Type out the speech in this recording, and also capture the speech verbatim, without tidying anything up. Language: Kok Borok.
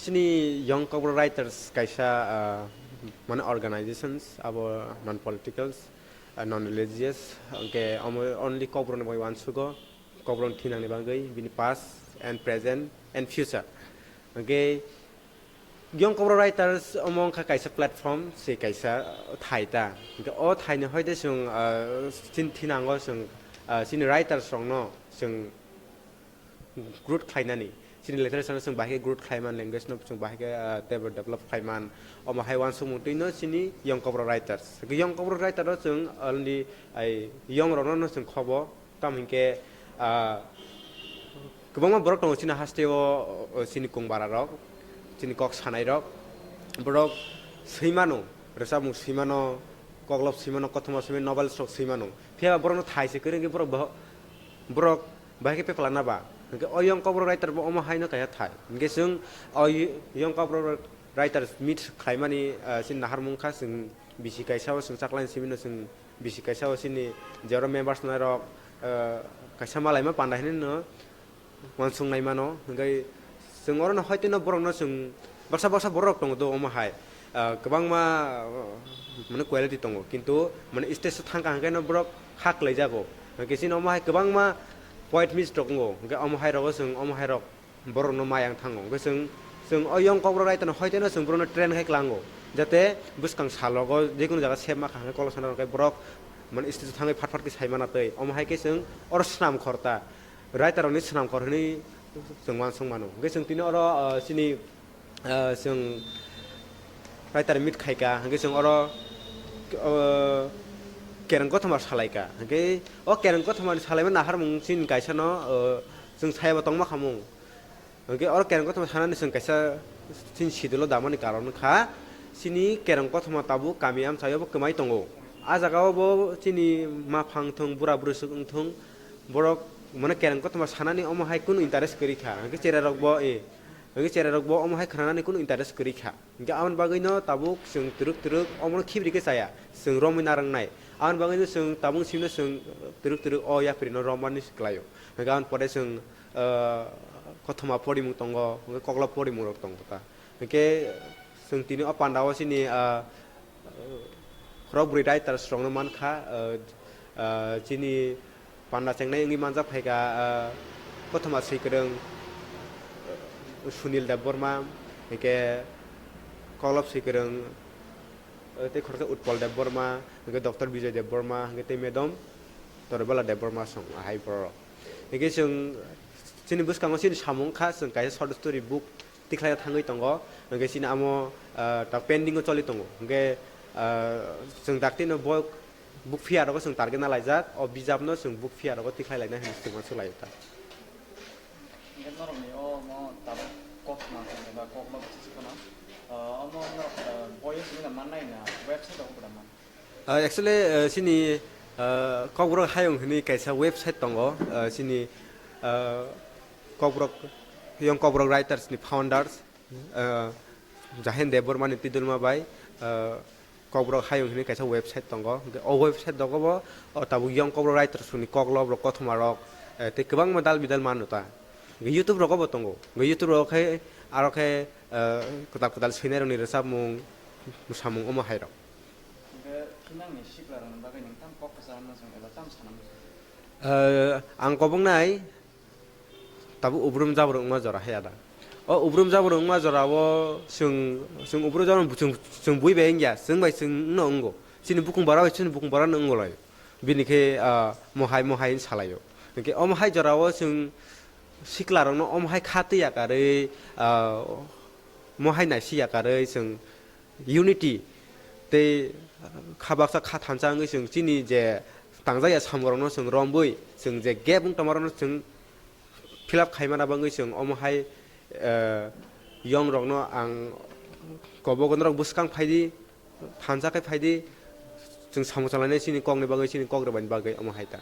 Chini Young Kokborok Writers kaisa, ah, mane organizations, abo non politicals, ah, non religious, hwnkhe omo only Kokborokni bagwi uansugo, Kokborokni thinangni bagwi, bini past and present and future. Hwnkhe Young Kokborok Writers omo wngkha kaisa platform, se kaisa thai ta. Hwnkhe o thaini hoite chwng, ah, chini thinango chwng, ah, chini writers rokno chwng growth khlainani, chini literature no chwng bahai khe growth khlaiman, language no chwng bahai khe, ah, develop, develop khlaiman, omo hai uansukmung twi no chini Young Kokborok Writers. Young Kokborok Writer o chwng only ai young rokno no chwng khobo, tamo hinkhe, ah, kwbangma borok tongo chini haste o, o, chini kung bara rok, chini kok sanai rok, borok swi mano, rwchapmung swi mano, koklop swi mano, kothoma swi mano, novels rok swi mano, phiya ba borok no thai se kwrwi hwnkhe borok bo-, borok Bahai khe pepla na ba? Hwnkhe o Young Kokborok Writer bo omo haino kaisa thai. Hwnkhe chwng o Young Kokborok Writers meet khlaimani, ah, chini naharmung kha, chwng bisi kaisa o chwng chaklai simi no chwng bisi kaisa o chini je oro members nai rok, ah, kaisa malaima panda hinwi no uansuk nai mano. Hwnkhe chwng oro no hoite no borok no chwng baksa baksa borok tongo do omo hai, ah, kwbangma, ah, mane quality tongo, kintu mane stage o thangkha hwnkhe no borok ha kwlai jago. Hwnkhe chini omo hai kwbangma poet miss rok wngo, hwnkhe omo hai rogo chwng omo hai rok borok no mayang thango. Hwnkhe chwng, chwng o Young Kokborok Writer no hoite no chwng borok no train khai kwlango, jate bwskang salogo jekunu jaga sep ma kha hwnkhe kolok sana hwnkhe borok mane stage o thangwi phat phat khe sai mana twi. Omo hai khe chwng oro swnam khorta. Writer rokni swnam khor hwnwi chwng uansuk mano. Hwnkhe chwng tini oro, ah, chini, ah, chwng writer meet khaika, hwnkhe chwng oro, ah, kereng kothoma salaika. Hwnkhe o kereng kothomani salaima naharmung chini kaisa no, ah, chwng sayaba tongma khamung. Hwnkhe oro kereng kothoma sanani chwng kaisa chini sidolo damani karon wngkha, chini kereng kothoma tabuk kami amchaio bo kwmai tongo. A jagao bo chini maphang thung, bura bwrwi swk wngthung, borok mane kereng kothoma sanani omo hai kunu interest kwrwi kha. Hwnkhe cherairok bo, eh, hwnkhe cherairok bo omo hai khnanani kunu interest kwrwi kha. Hwnkhe aboni bagwino tabuk chwng twrwk twrwk omono khibrikhe chaya, chwng romwi narwknai. Aboni bagwino chwng tabuk simino chwng twrwk twrwk o yaprino romani kwlaio. Hwnkhe aboni pore chwng, ah, kothoma porimung tongo, hwnkhe koklop porimungrok tongo ta. Hwnkhe chwng tini o pandao chini, ah, Khorok bwrwi writers rokno mankha, ah, ah, chini panda chengnai wngwi manjak phaikha, ah, kothoma swikwrwng, ah, Sunil Debbarma, hinkhe koklop swikwrwng, ah, tei khoroksa Utpal Debbarma, hinkhe Doctor Bijoy Debbarma, hinkhe tei Madam Toribala Debbarma song ahai borok. Hinkhe chwng chini bwskango chini samung wngkha, chwng kaisa short story book tikhlai thangwi tongo, hwnkhe chini amo, ah, ta pending o choli tongo, hwnkhe, ah, chwng daktino bo book fair rogo chwng target na laijak, o bijapno chwng book fair rogo tikhlai laina hinwi chwng uansuk laio ta. Hwnkhe norokni omo tabuk kok ma eba kok ma bwswk phano, ah, omo norok, ah, boyo simi da mannai na website rogo da man? Ah, actually, ah, chini, ah, Kokborok Hayung hinwi kaisa website tongo, ah, chini, ah, Kokborok, Young Kokborok Writers ni founders, ah, Jahen Debbarma ni twidulma bai, ah, Kokborok Hayung hinwi kaisa website tongo. Hwnkhe o website rogo bo, o tabuk Young Kokborok Writers ni koklop rok, kothoma rok, eh, tei kwbangma dal bidal mano ta. Hwnkhe YouTube rogo bo tongo. Hwnkhe YouTube rogo khe aro khe, eh, kwtal kwtal swinai rokni rwchapmung, mwsamung omo hai rok. Hwnkhe nangni sikla rokni bagwi nwng tamo kok kwchangma chwng eba tamo sanama chwng? Eh, ang kobongnai tabuk ubrum jabrum wngma jora hai ada. O ubrum jabrum wngma jorao chwng, chwng ubrum jabrum chwng, chwng bui bai wngya, chwng bai chwng no wngo. Chini bukung bara bai chini bukung bara no wngo lai. Bini khe, ah, mohai, mohai wng salaio. Hwnkhe omo hai jorao chwng sikla rokno omo hai kha twi yakarwi, ah, mohai naisi yakarwi chwng unity tei kha baksa kha thansa wngwi chwng chini je tangjakya samungrokno chwng romwi chwng je gap wng tongmarokno chwng fill up khaimana bagwi chwng omo hai, eh, young rokno ang kobogo norok bwskang phaidi, thansa khe phaidi, chwng samung chalainai chini kokni bagwi, chini kok rwbaini bagwi omo hai ta.